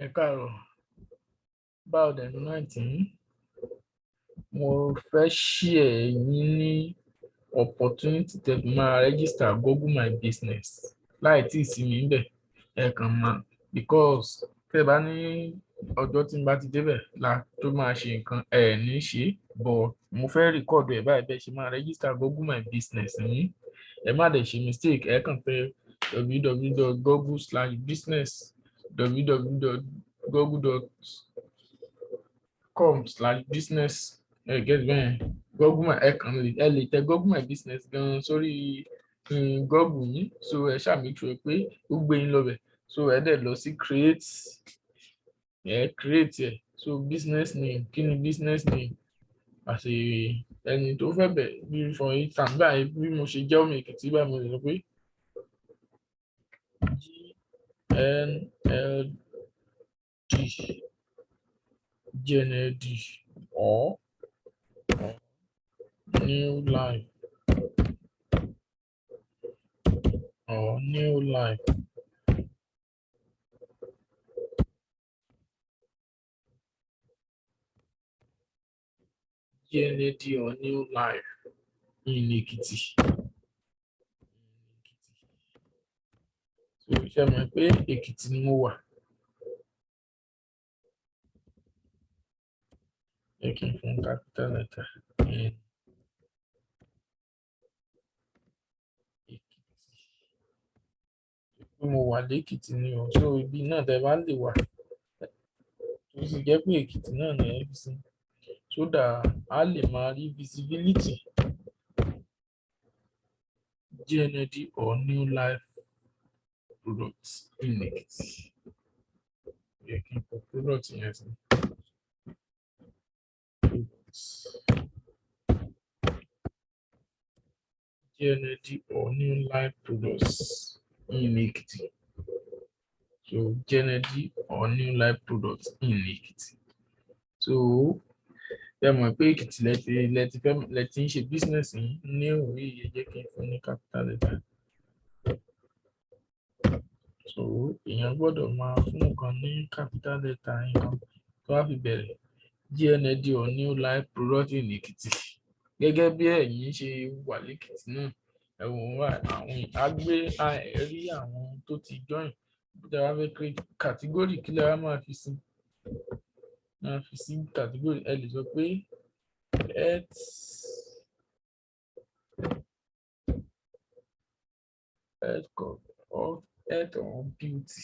Ẹ káàárọ̀, báwo dẹ̀ ní náà tí mo fẹ́ share yín ní opportunity tẹ́ fi máa register Google My Business láì tíì sí mi ńbẹ̀. Ẹ kàn máa, because tẹ́ bá ní ọjọ́ tí n bá ti débẹ̀ la tó máa ṣe nǹkan, ẹ ní ṣe, but mo fẹ́ record ẹ̀ báyìí bẹ́ẹ̀ ṣe máa register Google My Business yín. Ẹ má dẹ̀ ṣe mistake. Ẹ kàn tẹ www.google/business, www.google.com/business. Ẹ get bẹ́ẹ̀? Google My, ẹ kàn lè, ẹ lè tẹ Google My Business gan sórí Google yín. So ẹ ṣáà make sure pé ó gbé yín lọ bẹ̀. So ẹ dẹ̀ lọ sí create, ẹ create ẹ. So business name, kí ni business name? Àti ẹni tó fẹ́ bẹ̀ bí, for instance báyìí, bí mo ṣe jẹ́ ọmọ Èkìtì báyìí, mo lè sọ pé GNLD, GNLD or New Life or New Life GNLD or New Life in Èkìtì. So ṣe mọ̀ pé Èkìtì ni mo wà. Ẹ kí n fún capital letter, in Èkìtì, pé mo wà lÉkìtì ni o. So ibi náà tẹ́ bá lè wà tó sì jẹ́ pé Èkìtì náà ni ẹ fi sí, so that a lè máa rí visibility. GNLD or New Life products in Èkìtì. Yẹ kí n kọ product yẹn sí. Products. GNLD or New Life products in Èkìtì. So GNLD or New Life products in Èkìtì. So ẹ mọ̀ pé Èkìtì lẹ ti fẹ́ lẹ ti ń ṣe business yín ní òwe yìí. Ẹ jẹ́ kí n fún ní capital letter. So èèyàn gbọ́dọ̀ máa fún nǹkan ní capital letter, nǹkan tó wá fi bẹ̀rẹ̀. GNLD or New Life product in Èkìtì. Gẹ́gẹ́ bí ẹ̀yin ṣe wà lÉkìtì náà, ẹ̀wọ̀n wà, àwọn àgbé rí àwọn tó ti join. Tí a bá fẹ́ create category, kí lẹ wá máa fi sí? Máa fi sí category, ẹ lè sọ pé health or health or beauty,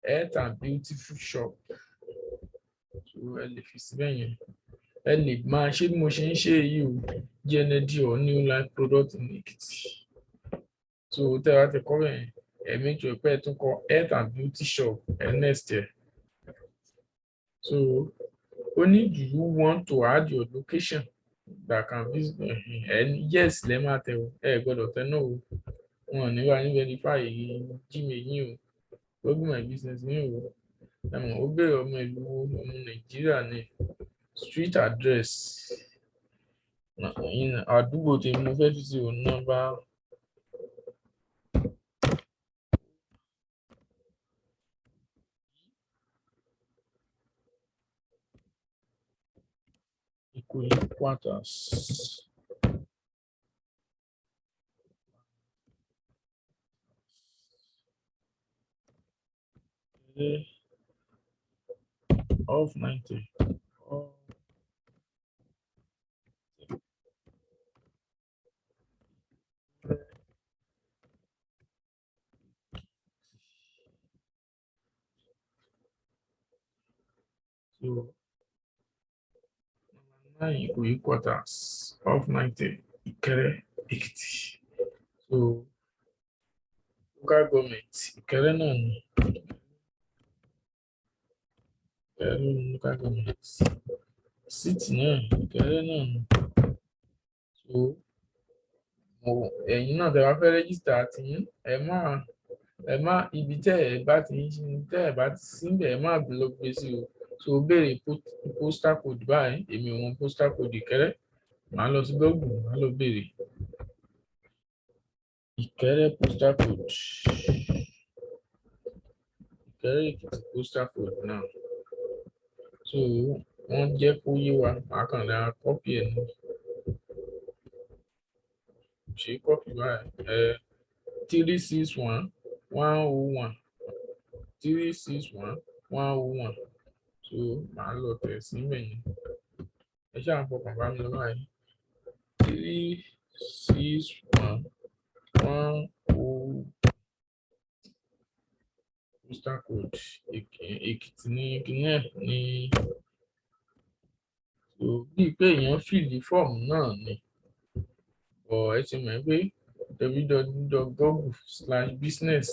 health and beautiful shop. So ẹ lè fi síbẹ̀ yẹn. Ẹ lè máa ṣe bí mo ṣe ń ṣe yìí o. GNLD or New Life product in Èkìtì. So tẹ́ ẹ bá ti kọ́ bẹ́ẹ̀, ẹ make sure pé ẹ tún kọ health and beauty shop ẹ next year. So ó ní, "Do you want to add your location that can visit?" Ẹ yes lẹ máa tẹ o. Ẹ gbọ́dọ̀ tẹ no o. Wọn ò ní wá ní verify Gmail yín o, Google My Business yín o. Ẹ mọ̀, ó béèrè ọmọ ìlú wo? Ọmọ Nàìjíríà ní. Street address, àdúgbò tí mo fẹ́ fi sí o, number Ìkòyí quarters. Off 90. Off. So number 9 Ìkòyí quarters, off 90, Ìkẹrẹ, Èkìtì. So local government Ìkẹrẹ náà ni. Ìkẹrẹ ló ní local government. City náà, Ìkẹrẹ náà ni. So mo ẹ̀yin náà tẹ́ bá fẹ́ register tiyín, ẹ má ibi tẹ́ ẹ bá ti ń ṣe, tẹ́ ẹ bá ti síbẹ̀, ẹ má lọ gbé sí o. So ó béèrè postal code báyìí. Èmi ò mọ postal code Ìkẹrẹ. Màá lọ sí Google, màá lọ béèrè Ìkẹrẹ postal code. Ìkẹrẹ Èkìtì postal code náà. So wọ́n jẹ́ kó yé wa, màá kàn dára copy ẹ̀ náà. Ṣe copy báyìí ẹ, 361101, 361101. So màá lọ tẹ̀ sí mẹ́yìn. Ẹ ṣáà fọkàn bá mi lọ báyìí. 3611 oh postal code Èkìtì ní kíní ẹ̀ ní. So bíi pé èèyàn fill form náà ni, but ẹ ti mọ̀ pé www.google/business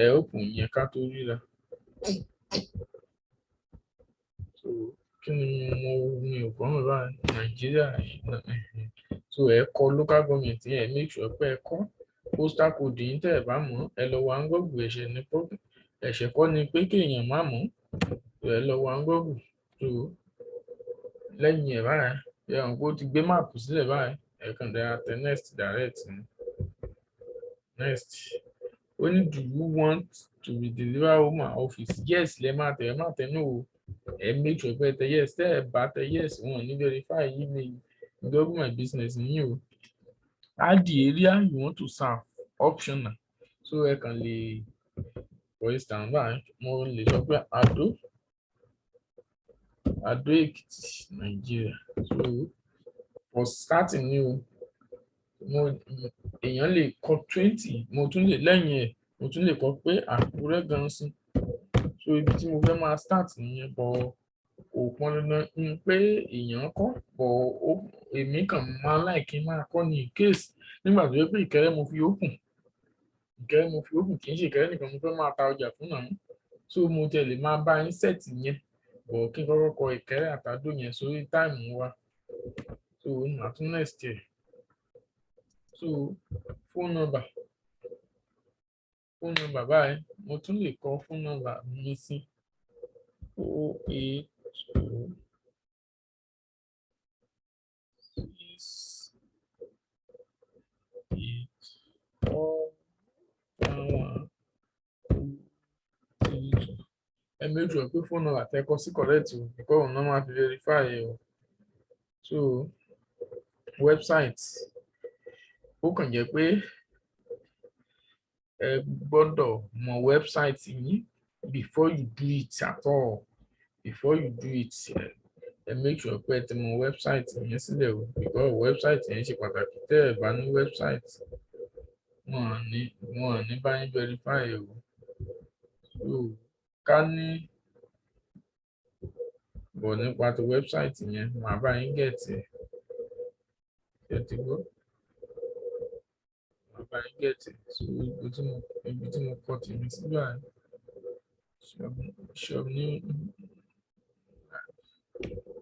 ẹ open yẹn ká tó ríra. So kí ni mo mi ò kọ́ mọ̀ báyìí? Nàìjíríà. So ẹ kọ local government yẹn, make sure pé ẹ kọ postal code yín. Tẹ́ ẹ bá mọ̀, ẹ lọ wá ń Google. Ẹ̀ṣẹ̀ ní ẹ̀ṣẹ̀ kọ́ ni pé kéèyàn má mọ̀. Ẹ lọ wá ń Google. So lẹ́yìn ẹ̀ báyìí, ẹ hàn pé ó ti gbé map sílẹ̀ báyìí. Ẹ kàn dára tẹ next direct ni. Next, ó ní, "Do you want to be delivered home and office?" Yes lẹ máa tẹ. Ẹ má tẹ no o. Ẹ make sure pé ẹ tẹ yes. Tẹ ẹ bá tẹ yes, wọn ò ní verify email Google My Business yín o. Add the area you want to serve, optional. So ẹ kàn lè, for instance báyìí, mo lè sọ pé Adó Èkìtì, Nàìjíríà. So for starting ni o, mo èèyàn lè kọ 20. Mo tún lè lẹ́yìn ẹ̀, mo tún lè kọ pé Àkúrẹ́ gan sí. So ibi tí mo fẹ́ máa start nìyẹn, but kò pọn dandan pé èèyàn kọ́, but èmi kàn máa like kí n máa kọ́ ní in case nígbà tó yẹ pé Ìkẹrẹ mo fi open, Ìkẹrẹ mo fi open, kì í ṣe Ìkẹrẹ nìkan mo fẹ́ máa ta ọjà fún náà. So mo tẹ̀lé máa bá yín set yẹn, but kí n kọ́kọ́ kọ Ìkẹrẹ àtàdó yẹn sórí time wa. So màá tún next year. So phone number, phone number báyìí, mo tún lè kọ phone number mi sí 08268411232. Ẹ make sure pé phone number tẹ́ kọ sí correct o, because òun náà máa fi verify ẹ o. So website, ó kàn jẹ́ pé ẹ gbọ́dọ̀ mọ website yín before you do it at all. Before you do it, ẹ make sure pé ẹ ti mọ website yẹn sílẹ̀ o, because website yẹn ṣe pàtàkì. Tẹ́ ẹ bá ní website, wọn ò ní bá yín verify ẹ o. So ká ní bọ̀ nípa ti website yẹn, màá bá yín get ẹ̀. Ẹ ti gbọ́, màá bá yín get ẹ̀. So ibi tí mo kọ tèmi sí báyìí, shop ní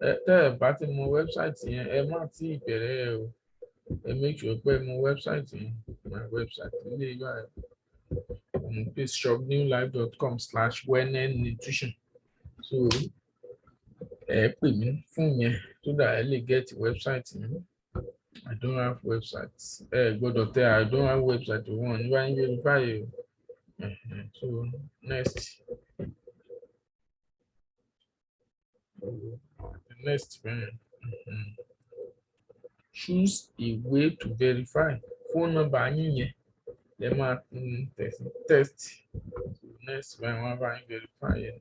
ẹ. Tẹ́ ẹ bá ti mọ website yẹn, ẹ má tí ì bẹ̀rẹ̀ ẹ o. Ẹ make sure pé ẹ mọ website yẹn. My website ilé báyìí, mo pè shopnewlife.com/wellnessnutrition. So ẹ pè mí fún yẹn so that ẹ lè get website mi. "I don't have website." Ẹ gbọ́dọ̀ tẹ "I don't have website." Wọn ní bá yín verify o. So next, next bẹ́ẹ̀. Choose a way to verify. Phone number yín yẹn lẹ máa tẹ̀ sí text. So next báyìí, wọ́n á bá yín verify yẹn.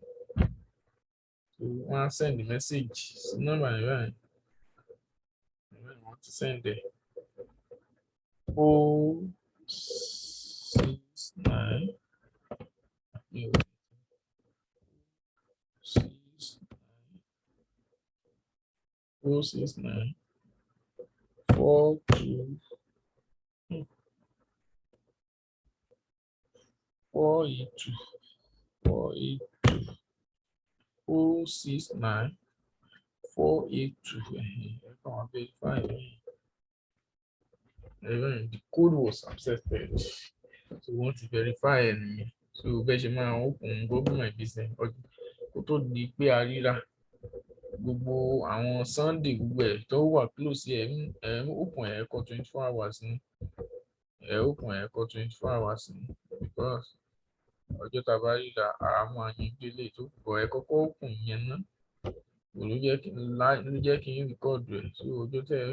So wọ́n á send message sí number yẹn báyìí. Wọ́n ti send ẹ̀, 069 69 069 42 482 482 069 482. Ẹ kàn wá verify ẹ̀. The code was accepted. So wọ́n ti verify ẹ̀ nìyẹn. So bẹ́ẹ̀ ṣe máa open Google My Business kó tó di pé a ríra. Gbogbo àwọn Sunday, gbogbo ẹ̀ tó wà close, ẹ̀ ń open ẹ̀ kọ́ 24 hours ni. Ẹ̀ open ẹ̀ kọ́ 24 hours ni because Ọjọ́ tá a bá ríra, a máa yanjú eléyìí tó kù, but ẹ kọ́kọ́ open yẹn ná. Kò ló jẹ́ kí ló jẹ́ kí n record ẹ̀. So ọjọ́ tẹ́ ẹ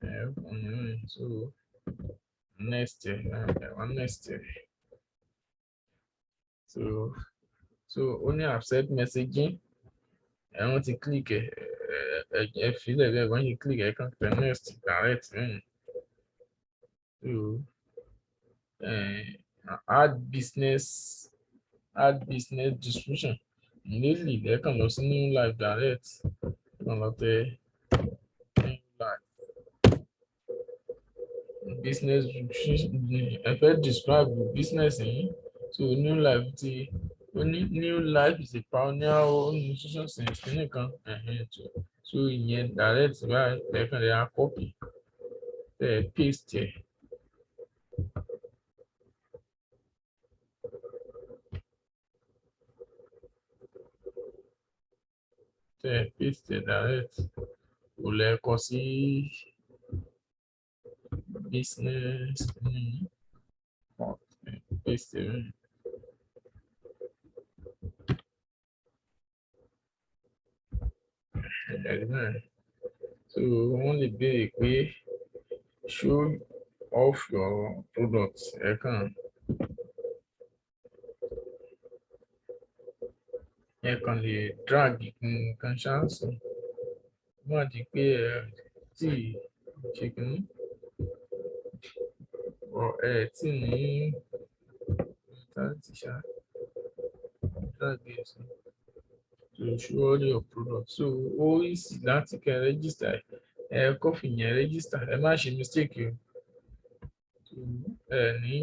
so ẹ open yẹn. So next year, ẹ wá next year. So ó ní accept messaging. Ẹ wọ́n ti click ẹ, ẹ filẹ̀ bẹ́ẹ̀. Wọ́n ṣe click, ẹ kàn tẹ next direct bẹ́ẹ̀. So add business description immediately. Ẹ kàn lọ sí new life direct, ẹ kàn lọ tẹ new life business description. Ẹ fẹ́ describe business yín. So new life ti ó ní new life is a pioneer nutrition since kìíní kan. So ìyẹn direct báyìí, ẹ kàn lè ra copy, tẹ ẹ paste ẹ. Tẹ ẹ paste ẹ direct, kò lẹ kọ sí business, paste ẹ bẹ́ẹ̀. Ẹ̀rí náà. So wọ́n lè béèrè pé show off your product. Ẹ kàn lè drag nǹkan ṣáàṣì má di pé ẹ tí ṣe kìíní ọ ẹ tí ní mentality ṣá, drag ẹ sí to show all your product. So ó easy láti kẹ́ register. Ẹ kọ́ fìyẹn register, ẹ má ṣe mistake o. Ẹ ní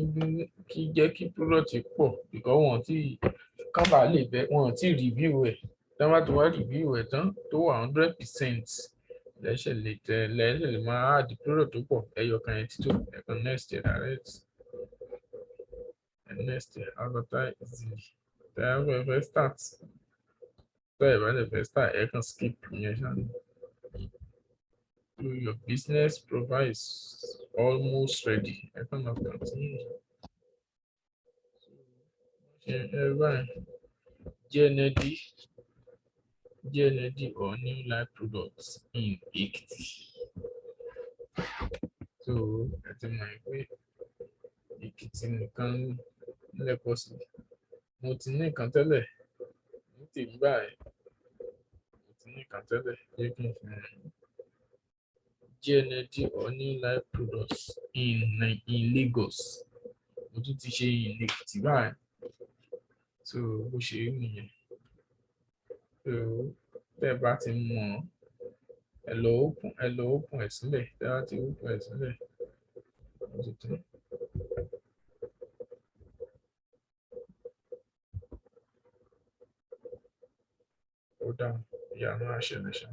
kí jẹ́ kí product pọ̀ because wọ́n ti kán bá lè bẹ, wọ́n ti review ẹ̀. Tí wọ́n bá ti wá review ẹ̀ tán tó wà 100%, lẹ́sẹ̀ lè tẹ, lẹ́sẹ̀ lè máa add product tó pọ̀. Ẹyọ kan yẹn títò, ẹ kàn next year direct, next year, advertise easily. Tẹ́ ẹ fẹ́ fẹ́ start, tẹ́ ẹ bá lè fẹ́ start, ẹ kàn skip ìyẹn ṣáà ni. So your business profile is almost ready. Ẹ kàn lọ continue. Ṣe ẹ báyìí, GNLD, GNLD or New Life Products in Ekiti. So ẹ ti mọ̀ pé Èkìtì nìkan lẹ́kọ̀ọ́ sí. Mo ti ní nǹkan tẹ́lẹ̀ ní tèmi báyìí. Mo ti ní nǹkan tẹ́lẹ̀, jẹ́ kí n fi hàn yín. GNLD or New Life Products in Lagos. Mo tún ti ṣe in Èkìtì báyìí. So bó ṣe rí nìyẹn. So tẹ́ ẹ bá ti mọ̀, ẹ lọ open ẹ̀ sílẹ̀. Tẹ́ ẹ bá ti open ẹ̀ sílẹ̀, ó ti tán. Ó dáa, ìyanu á ṣẹlẹ̀ ṣá.